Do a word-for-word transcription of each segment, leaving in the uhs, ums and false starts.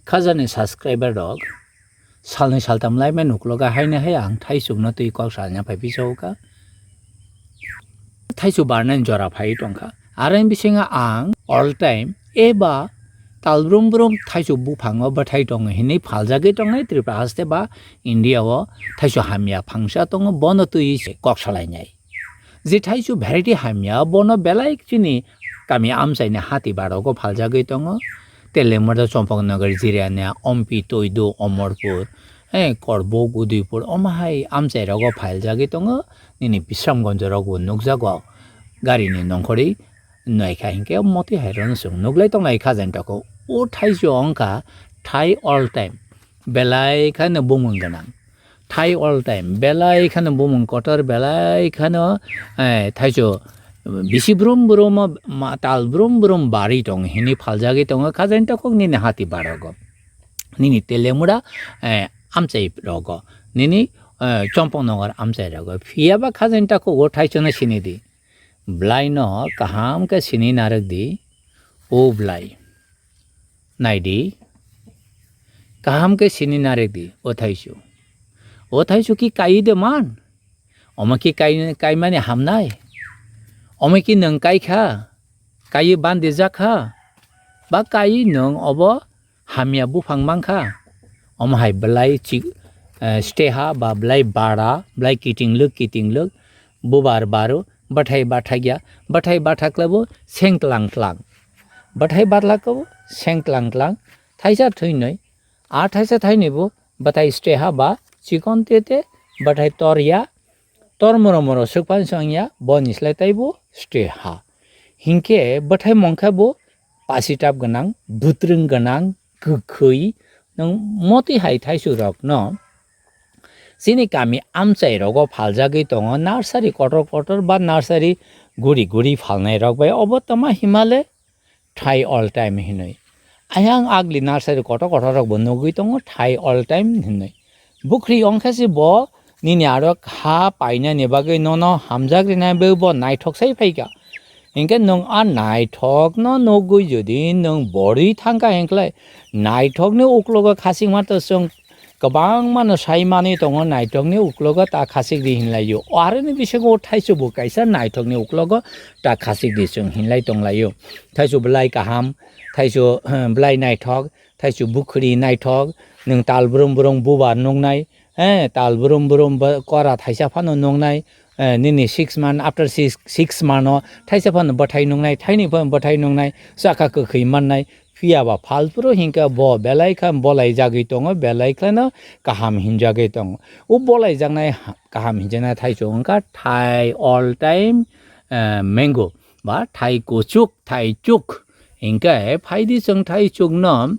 Khajani subscriber rok salni saltam laimani uklogo haino hai ang thaichukno twi kok salna phai pisaukha. Thaichuk barnani jora phai tongkha. Aroni bisingo ang all time eba talbrum brum thaichuk buphango bwthai tongo hinwi phaljagwi tongnai Tripura haste ba India o thaichuk hamya phangsa tongo, bono twi se kok salainai. Je thaichuk variety hamya, bono belai chini kami amchaini hati barogo phaljagwi tongo. Telemurda, Champaknagar, Jirania, Ompi, Toidu, Omorpur, eh, Korbuk, Udaipur, omo hai amchai rogo phaljagwi tongo. Nini Bisramganj rogo nukjago. Garini nongkhorwi naikha hinkhe motwi hai rono chwng nuklai tongnai kha jani tako. O thaichuk wngkha thai all time. Belai kheno bumung gwnang. Thai all time, belai kheno bumung kotor, belai kheno, eh, thaichuk bisi brum brum o ma-, tal brum brum bari tong hinwi phaljagwi tongo, kha jani takhuk nini hati barogo, nini Telemura, eh, amchai rogo, nini, eh, Champaknagar amchai rogo. Phiya ba kha jani takhuk o thaichukno sini di. Bwlai no kaham khe sini narwk di, o bwlai. Nai di, kaham khe sini narwk di, o thaichuk. O thaichuk ki kaiwi de man? Omo ki kai-, kaimani hamnai? Omo ki nwng kai kha? Kaiwi bandi jak kha? Ba kaiwi nwng obo hamya buphang mankha. Omo hai bwlai chik, eh, steha ba bwlai bara, bwlai kitinglwk kitinglwk, bubar baru, bwthai bathakya, bwthai bathaklabo seng tlang tlang. Bwthai batlaklabo seng tlang tlang, thaisa thainwi, a thaisa thainwi bo bwthai steha ba chikon tete, bwthai torya, tor moro moro swkpan swngya, boni slai taibo steha. Hinkhe bwthai mongkha bo pasitap gwnang, bwtwrwng gwnang, kwkhwi, nwng motwi hai thaichuk rokno chini kami amchai rogo phaljagwi tongo, nursery kotor kotor ba nursery guri guri phalnai rok bai obo tama himale thai all time hinwi. Ayang agli nursery kotor kotor rok bo nugwi tongo thai all time hinwi. Bukhri ongkha se bo nini aro kha painani bagwi nono hamjak rinai bo, bo naithok sai phaikha. Hinkhe nwng a naithokno nugwi jodi nwng borwi thangkha hinkhlai naithokni uklogo khasingma to chwng kwbangmano sai manwi tongo, naithokni uklogo ta khasik di hinlaio. O aroni bisingo o thaichuk bo kaisa naithokni uklogo ta khasik di chwng hinlai tonglaio. Thaichuk bwlai kaham, thaichuk, eh, bwlai naithok, thaichuk bukhri naithok, nwng tal brum brum bubar nuknai, eh, tal brum brum ba kora thaisa phano nuknai, eh, nini six month, after six, six month o thaisa phano bwthai nuknai, thainwi phano bwthai nuknai, chakha kwkhwi mannai, phiya ba phalphuru hinkhe bo belai kha bolai jagwi tongo, belai khlano kaham hinjagwi tongo. O bolai jaknai ha-, kaham hinjaknai thaichuk wngkha thai all time, eh, mango ba thai kuchuk, thaichuk. Hinkhe phaidi chwng thaichukno,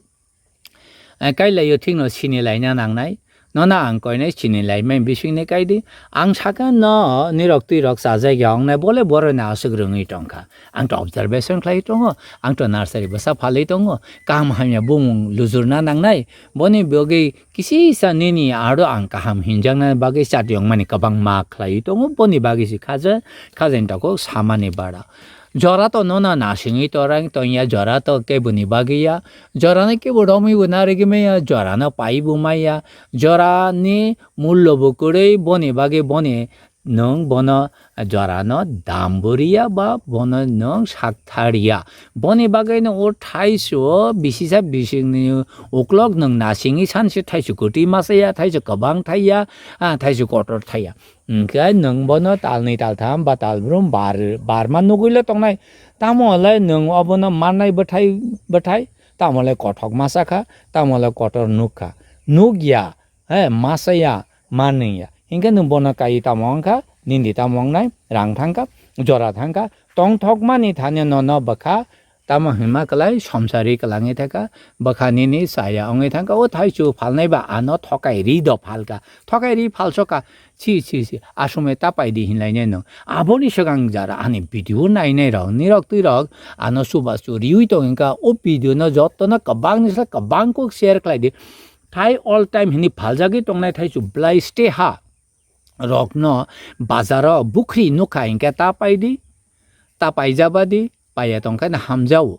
eh, kailaio thikno sini laina nangnai. Nono ang koinai sini laimani bisingni kaidi. Ang sakha no nirok twirok chajak ya wngnai, bole boroni aswk rwngwi tongkha. Ang to observation khlai tongo, ang to nursery bwsa phalwi tongo. Kaham hamya bumung lujurna nangnai. Boni bagwi kisisa nini aro ang kaham hinjakna bagwi chatiyongmani kwbangma khlaiwi tongo. Boni bagwi se khaja, khajani tako samani bara. Jora to nono nasingwi torang tongya, jora to keboni bagwi ya, jorano kebo romwi bo narigwi maya, jorano paibo maya, jorani mullo bo kwrwi, boni bagwi boni nwng bono jorano dam bo riya ba bono nwng sak tha riya. Boni bagwino o thaiso bisisa bisingni uklok nwng nasingwi sansi thaiso kwtwi masa ya, thaiso kwbang thai ya, ah, thaiso kotor thai ya. Hinkhe nwng bono talnwi taltham ba talbrum bar, barma nugwilo tongnai. Tamo le nwng obono mannai bwthai, bwthai, tamo le kothok masa kha, tamo le kotor nuk kha. Nuk ya, he, masa ya, manwi ya. Hinkhe nwng bono kaiwi tamo wngkha, nini tamo wngnai, rang thangkha, jora thangkha, tongthokmani thani nono bwkha, tamo hinma kwlai somsari kwlangwi thangkha, bwkha nini chaya wngwi thangkha, o thaichu phalnai ba ano thokai ri do phalkha, thokai ri phalsokha, chi, chi, chi, asomai ta paidi hinlainai nwng. Aboni swkang jara ani video nainai rok, nirok twirok ano chubachu riwi tongkha, o video no jotono kwbangni slai kwbang kok share khlai di. Thai all time hinwi phaljagwi tongnai thaichu bwlai stay ha rokno bazaro bukhri nukha hinkhe ta paidi, ta paijabadi, paiya tongkhe no hamjao.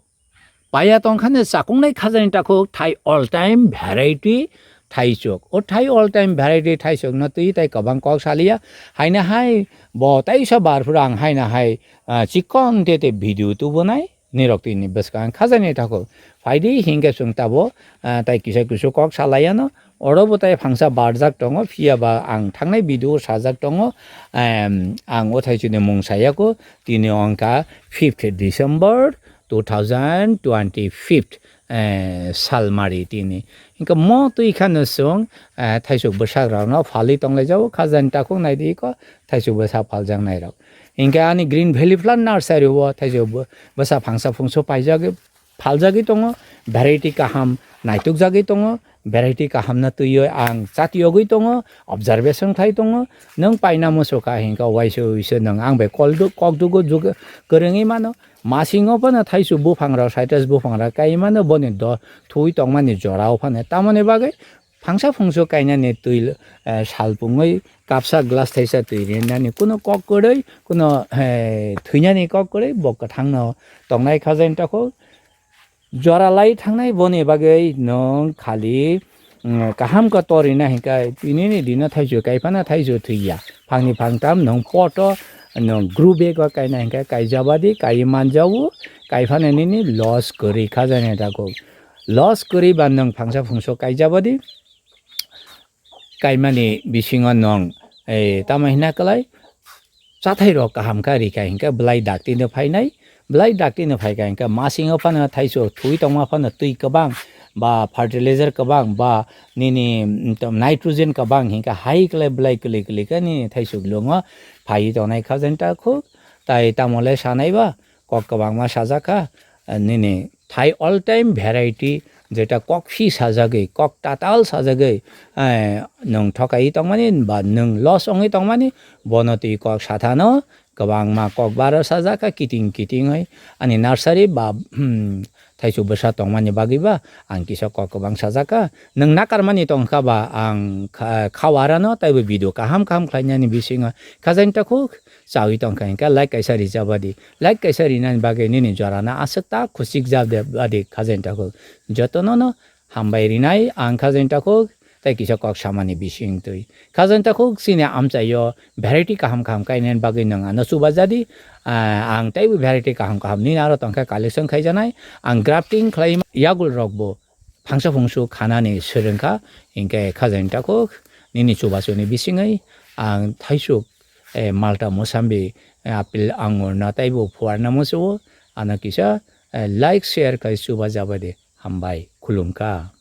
Paiya tongkhani chakuknai khajani takhuk thai all time variety thaisuk. O thai all time variety thaisukno twi tai kwbang kok saliya. Haino hai bo taisa bar phuru ang haino hai, ah, chikon tete video tubunai nirok tini bwskang khajani takhuk. Phaidi hinkhe chwng tabo, ah, tai kisa kisu kok salaiano. Oro bo tai phangsa barjak tongo, phiya ba ang thangnai video o sajak tongo. Em, ang o thaisukni mung sayaku, tini wngkha fifth December two thousand twenty-fifth, eh, salmari tini. Hinkhe mo twi khano chwng, eh, thaisuk bwsakrakno phalwi tonglaijao, khajani takhuk naidi ko, thaisuk bwsa phaljaknairok. Hinkhe ani Green Valley Plant Nursery o thaisuk bw-, bwsa phangsa phungsu paijagwi, phaljagwi tongo, variety kaham naitukjagwi tongo, variety kahamno twiwi ang chatiyogwi tongo, observation khai tongo. Nwng paina muchukha hinkhe waisa waisa nwng ang bai kol du-, kok dugo jug-, kwrwngwi mano. Masingo phano thaisuk buphangrok, citrus buphangrok kai mano, boni do-, thwi tongmani jorao phano. Tamoni bagwi phangsa phungsu kainani twi, eh, salpungwi kapsa glass thaisa twi rinani kuno kok kwrwi, kuno, eh, thwinani kok kwrwi, bo kwthangno tongnai khajani takhuk. Jora lai thangnai boni bagwi nwng khali, mm, kaham khe torina hinkhe tinini dino thaisuk kaiphano thaisuk thwiya. Phangni phangtam nwng poto nwng group bag o kaina hinkhe kaijabadi kaiwi manjago. Kaiphano nini loss kwrwi khajani takhuk. Loss kwrwi ba nwng phangsa phungsu kaijabadi kaimani bisingo nwng, eh, tamo hina kwlai, chathairok kaham khe rikha hinkhe bwlai daktino phainai, bwlai daktino phaikha hinkhe masingo phano thaisuk thwi tongma phano twi kwbang ba fertilizer kwbang ba nini, mm, nitrogen kwbang hinkhe hai kwlai bwlai kwlwi kwlwi khe nini thaisuk lwngo phaiwi tongnai khajani takhuk. Tai tamo le sanai ba kok kwbangma sajak kha, eh, nini thai all time variety, jeta kok phi sajagwi, kok tatal sajagwi, eh, nwng thokai tongmani ba nwng loss wngwi tongmani, bono twi kok sathano kwbangma kok baro sajak kha kiting kitingwi ani nursery ba, hmm, thaisuk bwsa tongmani bagwi ba ang kisa kok kwbang sajak kha. Nwng nakarmani tongkha ba ang kha-, khawarano taibo video kaham kaham khlainani bisingo khajani takhuk chawi tongkha hinkhe like kaisa rijabadi. Like kaisa rinani bagwi nini jorano aswk ta khusik jabde badi khajani takhuk. Jotono no hambai rinai ang khajani takhuk tei kisa kok samani bising twi. Khajani takhuk chini amchaio variety kaham kaham kainani bagwi nwng ano chubajadi. Ah, ang teibo variety kaham kaham nini aro tongkha collection khaijanai. Ang grafting khlai yagul rokbo phangsa phungsu khanani swrwngkha, hinkhe khajani takhuk nini chubasuni bisingwi ang thaisuk, eh, malta, mosambi, eh, apple, angur no taibo phuarna muchungo, ano kisa, eh, like, share khai chuba jabadi. Hambai, khulumkha.